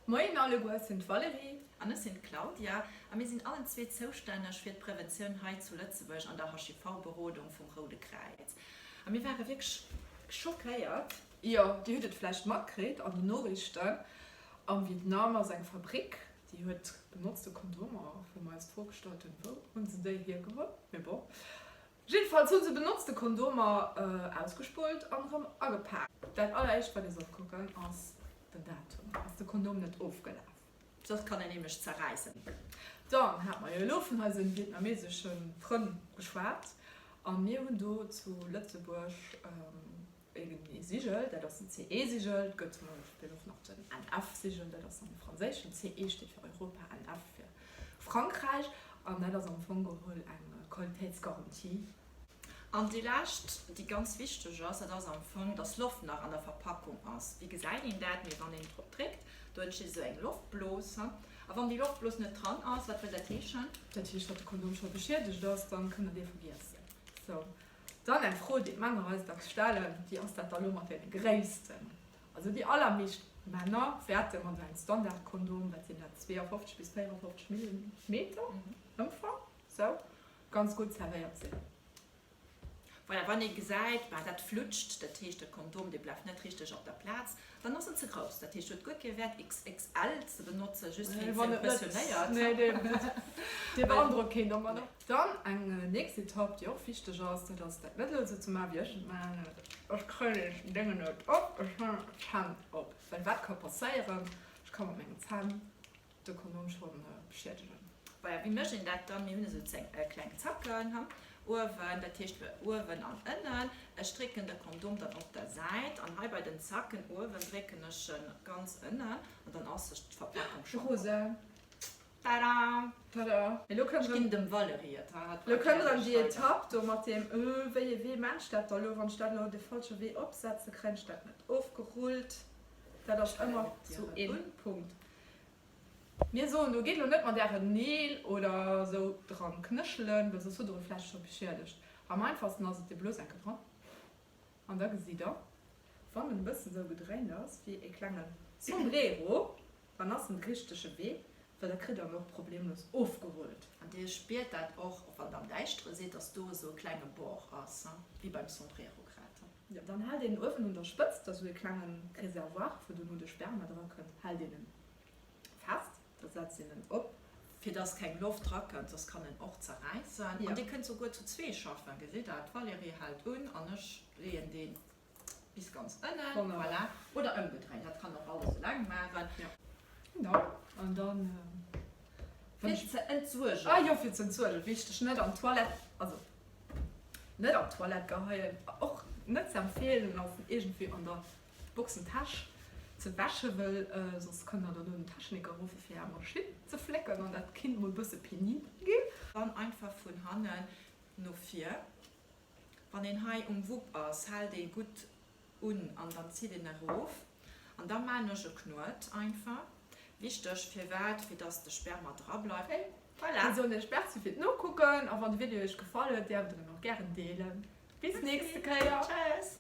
Moien alleguer, ech sinn d'Valérie. An ech sinn d'Claudia a mir sinn allen zwee zoustänneg fir d'Preventioun hei zu Lëtzebuerg an der HIV-Berodung vum Roude Kräiz. A mir ware wierklech schockéiert. Jo, dir hutt et vläicht matkritt an den Noriichten, Am Vietnam ass eng Fabrick, déi huet benotzte Kondomer, wou mer eis d'Fro gestallt hunn, wou hu se déi hiergeholl? Mee bon. Jiddefalls hu se benotzte Kondomer ausgespullt an erëm agepaakt. Dat alleréischt wat ee sollt kucken ass den Datum. Ass de Kondom net ofgelaf? Soss kann en nämlech zerräissen. Dann hate mer jo elo vun eise vietnamesesche Frënn geschwat a mir hunn do zu Lëtzebuerg ee Sigel, dat ass den CE-Sigel. Et gëtt zum Beispill och nach den NF-Sigel, dat ass dann de franséischen. CE steet fir Europa, NF fir Frankräich. An dat ass am Fong geholl eng Qualitéitsgarantie. An déi lescht, déi ganz wichteg ass, dat ass am Fong, dass Loft nach an der Verpackung ass. Wéi gesäit een dat? Mee wann een drop dréckt, do entsteet esou eng Loftblos. A wann déi Loftblos net dran ass, wat wëll dat heeschen? Dat heescht, datt de Kondom scho beschiedegt ass, dann kënnt der dee vergiessen. Sou, dann eng Fro, déi d'Männer eis dacks stellen, Wéi ass dat da lo mat deene Gréissten? Also déi allermeescht Männer wäerte mat engem Standardkondom, wat sinn dat, 52 bis 54 Millimeter Ëmfang, sou, ganz gutt zerwéiert sinn. Voilà, wann ee gesäit, bah, dat flutscht, dat heescht de Kondom, dee bleift net richteg op der Plaz, dann ass en ze grouss. Dat heescht, huet guer kee Wäert XXL ze benotzen, just fir een ze impressionéiert. Nee, dee beandrockt keen domadder. Dann eng nächst Etapp, déi och wichteg ass, dat ass dat net elo esou ze maachen, wéi ech et maachen. Ech kréien deen Déngen net op, ech huelen d'Hänn op. Well wat ka passéieren, ech ka mat mengen Zänn de Kondom schonn beschiedegen. Voilà, wéi mécht een dat dann? Mir hunn esou kleng Zacken uewen, dat heescht uewen an ënnen. Ech drécken de Kondom dann op der Säit an hei bei den Zacken uewen drécken ech en ganz ënnen an dann ass sech d'Verpackung schonn op. Rosa. Tada! Tada! Elo kënnt Ech ginn dem Valérie et. Elo kënnt erëm déi Etapp do mat deem, Öh, wéi ee Wee maan ech dat da elo? Wann ech dat elo de falsche Wee opsetzen, kréien ech dat net ofgerullt. Dat ass ëmmer sou ee Punkt. Mir soen do, gitt elo net mat ären Neel oder sou dran knéchelen, well soss hutt der e vläicht scho beschiedegt. Am einfachsten ass et, dir blost enke dran an da gesitt der, wann en e bëssen sou gedréint ass wéi ee klenge Sombrero, Dann ass en de richtege Wee, well da kritt der en och problemlos ofgerullt. An dir spiert dat och, och wann der am Däischtere sidd, dass do esou e klenge Bord ass, wéi beim Sombrero grad. Jo, dann hält een uewen un der Spëtzt, da sou e klenge Reservoir, wou dono de Sperma dra kënnt, hält een en fest, da setzt een en op. Fir dass keng Loft drakënnt, soss kann en och zerräissen. An dir kënnt souguer zu zwee schaffen, gesitt der, d'Valérie hält un an ech leeën deen Bis ganz ënnen, voilà. Oder ëmgedréint, dat kann och alles eleng maachen. Ja. Genau. An dann. Fir ze entsuergen. Ah jo, fir ze entsuergen. Wichteg, net an d'Toilette, also net an d'Toilette geheien. Och net ze empfeelen ass en iergendwéi an der Boxentäsch ze wäschen, well soss kënnt der dono den Techniker ruffe fir är Maschinn ze flécken an dat kinnt mol bësse penibel ginn. Dann einfach vun hannen no vir. Wann een hei um Wupp ass, hält ee gutt un an dann zitt een erof. An da maan ech e Knuet einfach. Wichteg, firwat? Fir dass de Sperma dra bleift. Voilà! Mir soen iech Merci fir d'Nokucken a wann de Video iech gefall huet, däerft der en och gären deelen. Bis nächste Kéier! Tschëss!